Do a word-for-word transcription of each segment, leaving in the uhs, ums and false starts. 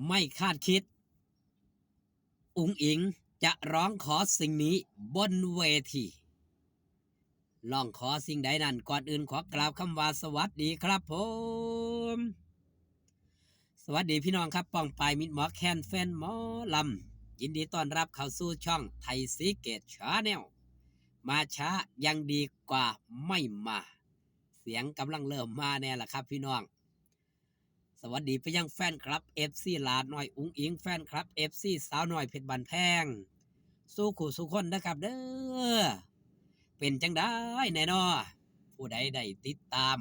ไม่คาดคิด อุ๋งอิ๋งจะร้องขอสิ่งนี้บนเวที ร้องขอสิ่งใดนั้น ก่อนอื่นขอกล่าวคำว่าสวัสดีครับผม สวัสดีพี่น้องครับ ป้องปายมิตรหมอแคน แฟนหมอลำ ยินดีต้อนรับเข้าสู่ช่องไทยสีเกตชาแนล มาช้ายังดีกว่าไม่มา เสียงกำลังเริ่มมาแน่ละครับพี่น้อง สวัสดีไปยังแฟนคลับ เอฟซี หลาน้อยอุ๋งอิ๋ง แฟนคลับ เอฟซี สาวน้อยเพชรบ้านแพง สู่คู่สู่คนนะครับเด้อ เป็นจังได๋แน่นอ ผู้ใดได้ติดตาม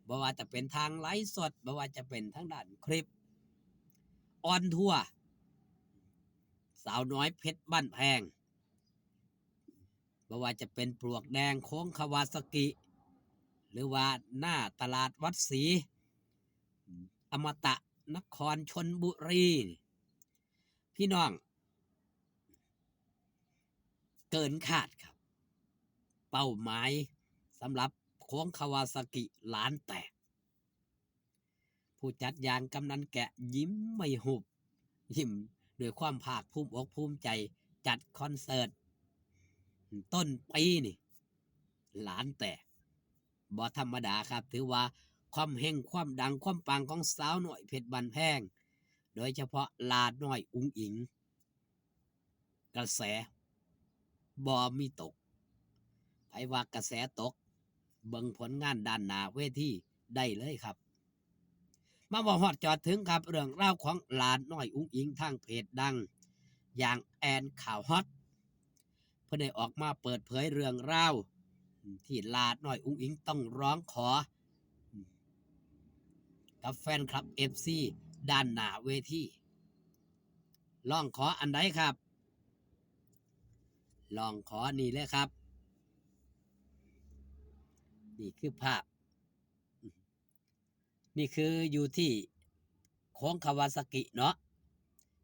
บ่ว่าจะเป็นทางไลฟ์สด บ่ว่าจะเป็นทางด้านคลิป ออนทัวร์ สาวน้อยเพชรบ้านแพง บ่ว่าจะเป็นปลวกแดงโค้งคาวาซากิ หรือว่าหน้าตลาดวัดศรี อมตะนครชลบุรี พี่น้อง เกินคาดครับ เป้าหมายสำหรับโค้งคาวาซากิ ล้านแตก ผู้จัดอย่างกำนันแกะยิ้มไม่หุบ ยิ้มด้วยความภาคภูมิอกภูมิใจ จัดคอนเสิร์ต ต้นปีนี่ ล้านแตก บ่ธรรมดาครับ ถือว่าความเฮงความดังความปังของสาวน้อยเพชรบ้านแพง โดยเฉพาะหลาน้อยอุ๋งอิ๋ง กระแสบ่มีตก ไผว่ากระแสตก เบิ่งผลงานด้านหน้าเวทีได้เลยครับ มาเว้าฮอดจอดถึงครับ เรื่องราวของหลาน้อยอุ๋งอิ๋ง ทางเพจดังอย่างแอนข่าวฮอต เพิ่นได้ออกมาเปิดเผยเรื่องราว ที่หลาน้อยอุ๋งอิ๋งต้องร้องขอ กับแฟนคลับ เอฟซี ด้านหน้าเวที ร้องขออันใดครับ ร้องขอนี่เลยครับ นี่คือภาพ นี่คืออยู่ที่โค้งคาวาซากิเนาะ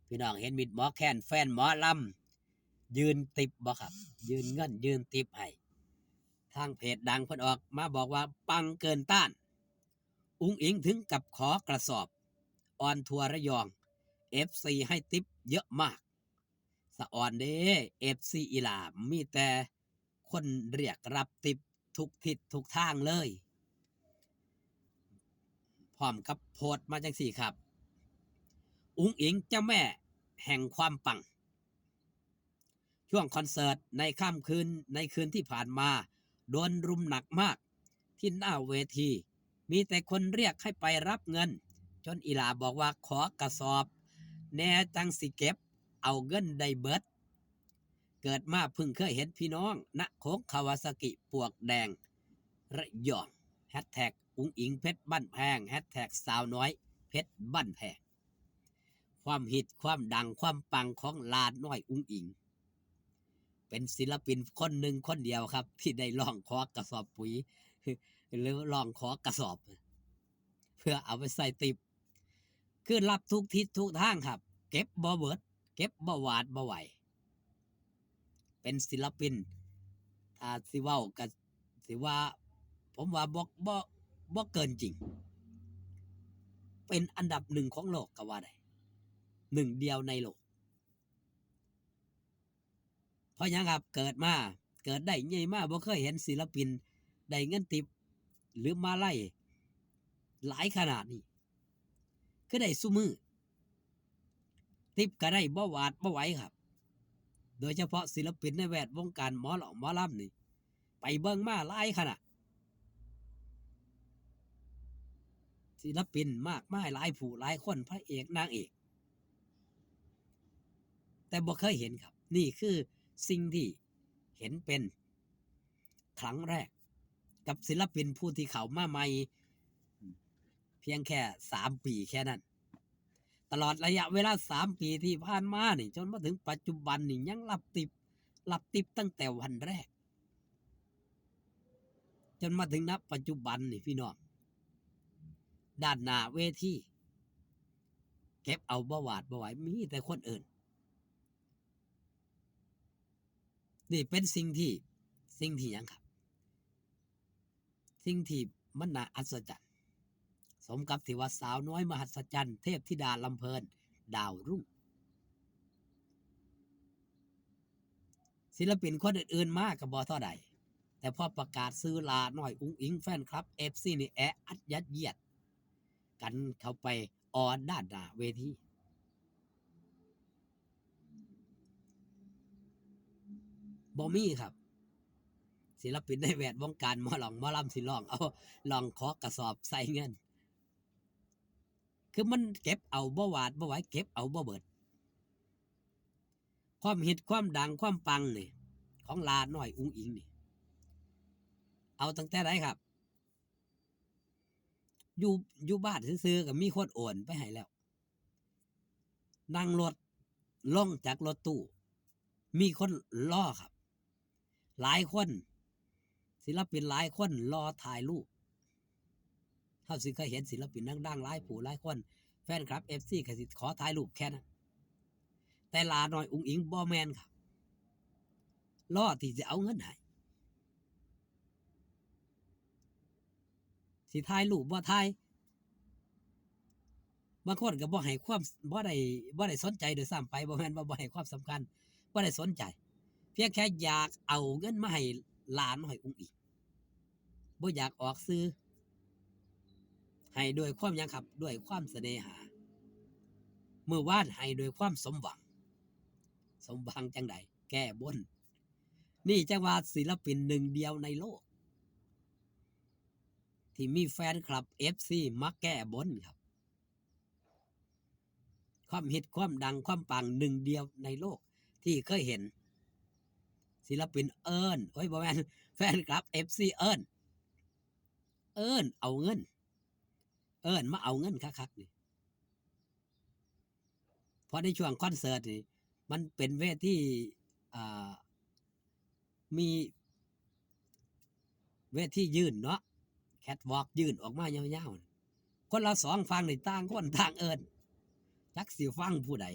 พี่น้องเห็นมิตรหมอแคน แฟนหมอลำ ยื่นติปบ่ครับ ยื่นเงินยื่นติปให้ ทางเพจดังเพิ่นออกมาบอกว่าปังเกินต้าน อุ๋งอิ๋งถึงกับขอกระสอบ ออนทัวร์ระยอง เอฟซี ให้ติปเยอะมาก สะออนเด้ เอฟซี อีหล่า มีแต่คนเรียกรับติปทุกทิศทุกทางเลย พร้อมกับโพสต์มาจังซี่ครับ อุ๋งอิ๋งเจ้าแม่แห่งความปัง ช่วงคอนเสิร์ตในค่ำคืน ในคืนที่ผ่านมา โดนรุมหนักมาก ที่หน้าเวที มีแต่คนเรียกให้ไปรับเงิน จนอีหล่าบอกว่าขอกระสอบแหน่ จั่งสิเก็บเอาเงินได้เบิด เกิดมาเพิ่งเคยเห็นพี่น้อง ณ โค้งคาวาซากิ ปลวกแดง ระยอง แฮชแท็กอุ๋งอิ๋งเพชรบ้านแพง แฮชแท็กสาวน้อยเพชรบ้านแพง ความฮิต ความดัง ความปังของหลาน้อยอุ๋งอิ๋ง เป็นศิลปินคนหนึ่งคนเดียวครับ ที่ได้ร้องขอกระสอบปุ๋ย หรือร้องขอกระสอบ เพื่อเอาไปใส่ติป คือรับทุกทิศทุกทางครับ เก็บบ่เบิด เก็บบ่หวาดบ่ไหว เป็นศิลปิน ถ้าสิเว้าก็สิว่า ผมว่าบ่ บ่ บ่เกินจริง เป็นอันดับหนึ่งของโลกก็ว่าได้ หนึ่งเดียวในโลก เพราะหยังครับ เกิดมา เกิดได้ใหญ่มาบ่เคยเห็นศิลปินได้เงินติป หรือมาลัยหลายขนาดนี้ คือได้ซุมื้อ ติปก็ได้บ่หวาดบ่ไหวครับ โดยเฉพาะศิลปินในแวดวงการหมอลำ หมอลำนี่ ไปเบิ่งมาหลายขนาด ศิลปินมากมายหลายผู้หลายคน พระเอกนางเอก แต่บ่เคยเห็นครับ นี่คือสิ่งที่เห็นเป็นครั้งแรก กับศิลปินผู้ที่เข้ามาใหม่ เพียงแค่สามปีแค่นั้น ตลอดระยะเวลาสามปีที่ผ่านมานี่ จนมาถึงปัจจุบันนี่ยังรับติป รับติปตั้งแต่วันแรก จนมาถึงณปัจจุบันนี่พี่น้อง ด้านหน้าเวที เก็บเอาบ่หวาดบ่ไหว มีแต่คนอื่น นี่เป็นสิ่งที่ สิ่งที่หยังครับ สิ่งที่มันน่าอัศจรรย์ ส สมกับที่ว่าสาวน้อยมหัศจรรย์ เทพธิดาลำเพลิน ดาวรุ่ง ศิลปินคนอื่นๆมาก็บ่เท่าใด แต่พอประกาศชื่อหล้าน้อยอุ๋งอิ๋ง แฟนคลับ เอฟซี นี่แออัดยัดเยียดกันเข้าไปออด้านหน้าเวที บ่มีครับ ศิลปินในแวดวงการหมอหลองหมอลำสิร้องเอาร้องขอกระสอบใส่เงิน คือมันเก็บเอาบ่หวาดบ่ไหว เก็บเอาบ่เบิด ความฮิตความดังความปังนี่ ของหล้าน้อยอุ๋งอิ๋งนี่ เอาตั้งแต่ใดครับ อยู่อยู่บ้านซื่อๆก็มีคนโอนไปให้แล้ว นั่งรถลงจากรถตู้ มีคนรอครับ หลายคน ศิลปินหลายคนรอถ่ายรูป เฮาสิเคยเห็นศิลปินดังๆหลายผู้หลายคน แฟนคลับ เอฟซี ก็สิขอถ่ายรูปแค่นั้น แต่หล้าน้อยอุ๋งอิ๋งบ่แม่นครับ รอที่สิเอาเงินให้ สิถ่ายรูปบ่ถ่าย บางคนก็บ่ให้ความ บ่ได้ บ่ได้สนใจด้วยซ้ำไป บ่แม่นว่าบ่ให้ความสำคัญ บ่ได้สนใจ เพียงแค่อยากเอาเงินมาให้หล้าน้อยอุ๋งอิ๋ง บ่อยากออกชื่อ ให้ด้วยความหยังครับ ด้วยความเสน่หา มื้อวานให้ด้วยความสมหวัง สมหวังจั่งใด แก้บน นี่จั่งว่าศิลปินหนึ่งเดียวในโลก ที่มีแฟนคลับ เอฟซี มาแก้บนครับ ความฮิตความดังความปังหนึ่งเดียวในโลก ที่เคยเห็น ศิลปินเอิ้น โอ้ย บ่แม่น แฟนคลับ เอฟซี เอิ้น เอิ้นเอาเงิน เอิ้นมาเอาเงินคักๆนี่ เพราะในช่วงคอนเสิร์ตนี่ มันเป็นเวที อ่า มีเวทียื่นเนาะ แคทวอล์กยื่นออกมายาวๆ คนละสองฝั่งนี่ ต่างคนต่างเอิ้น จักสิฟังผู้ใด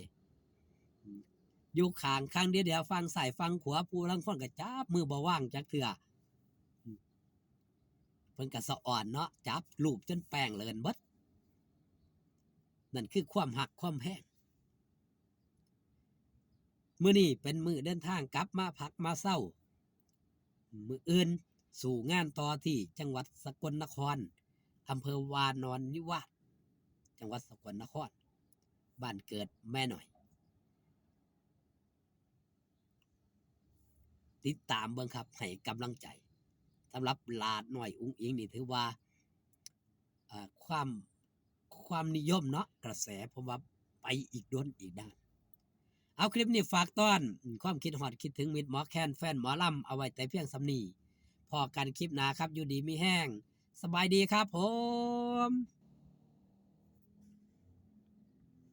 อยู่ข้างข้างเดียวๆ ฝั่งซ้ายฝั่งขวา ผู้ลางคนก็จับมือบ่ว่างจักเทื่อ เพิ่นก็สะอ่อนเนาะ จับรูปจนแป้งเลินเบิด นั่นคือความฮักความแพง มื้อนี้เป็นมื้อเดินทางกลับมาพักมาเซา มื้ออื่นสู้งานต่อที่จังหวัดสกลนคร อำเภอวานอนนิวาส จังหวัดสกลนคร บ้านเกิดแม่น้อย ติดตามเบิ่งครับ ให้กำลังใจ สำหรับหล้าน้อยอุ๋งอิ๋งนี่ถือว่า เอ่อ ความ ความนิยมเนาะ กระแส ผมว่าไปอีกโดนอีกนาน เอาคลิปนี้ฝากต้อน ความคิดฮอดคิดถึงมิตรหมอแคน แฟนหมอลำ เอาไว้แต่เพียงส่ำนี้ พ้อกันคลิปหน้าครับ อยู่ดีมีแฮง สบายดีครับผม